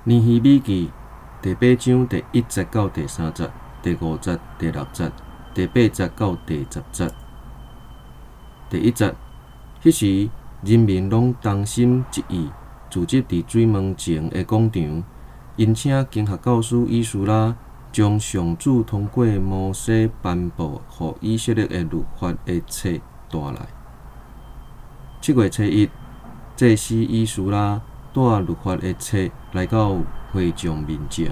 尼希米記第八章第一節到第三節、第五節、第六節、第八節到第十節。第一節，彼時人民攏同心一意，聚集佇水門前的廣場，𪜶請經學教師以斯拉將上主通過摩西頒布予以色列的律法的冊帶來。7月初一，祭司以斯拉帶律法的冊來到會眾面前，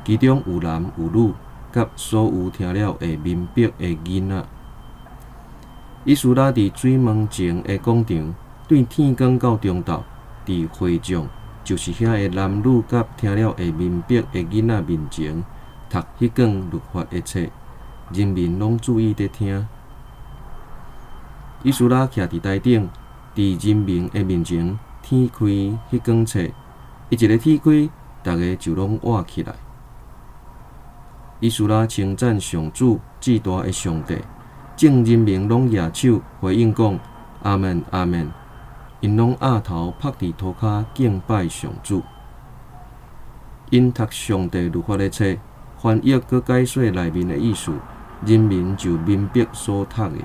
其中有男有女，佮所有聽了會明白的囡仔。以斯拉佇水門前的廣場，對天光到中晝，佇會眾，就是遐的男女佮聽了會明白的囡仔面前，讀彼卷律法的冊，人民攏注意佇聽。以斯拉徛佇台頂，佇人民的面前掀開彼卷冊，伊一个掀開，逐家就攏倚起來。以斯拉稱讚上主至大的上帝，眾人民攏舉手回應講：阿們，阿們！𪜶攏額頭拍佇塗跤敬拜上主。𪜶讀上帝律法的冊，翻譯閣解說內面的意思，人民就明白所讀的。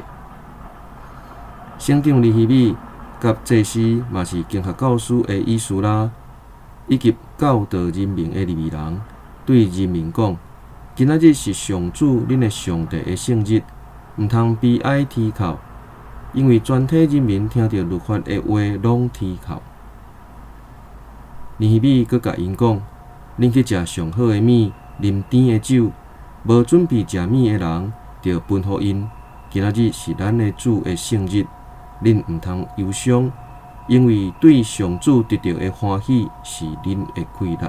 省長尼希米佮祭司嘛是經學教師的以斯拉，以及教導人民的利未人，對人民講：今仔日是上主恁的上帝的聖日，毋通悲哀啼哭，因為全體人民聽著律法的話，攏啼哭。尼希米閣共𪜶講：恁去食上好的物，啉甜的酒，無準備食物的人，著分予𪜶。今仔日是咱的主的聖日，恁毋通憂傷，因為對上主得著的歡喜是恁的氣力。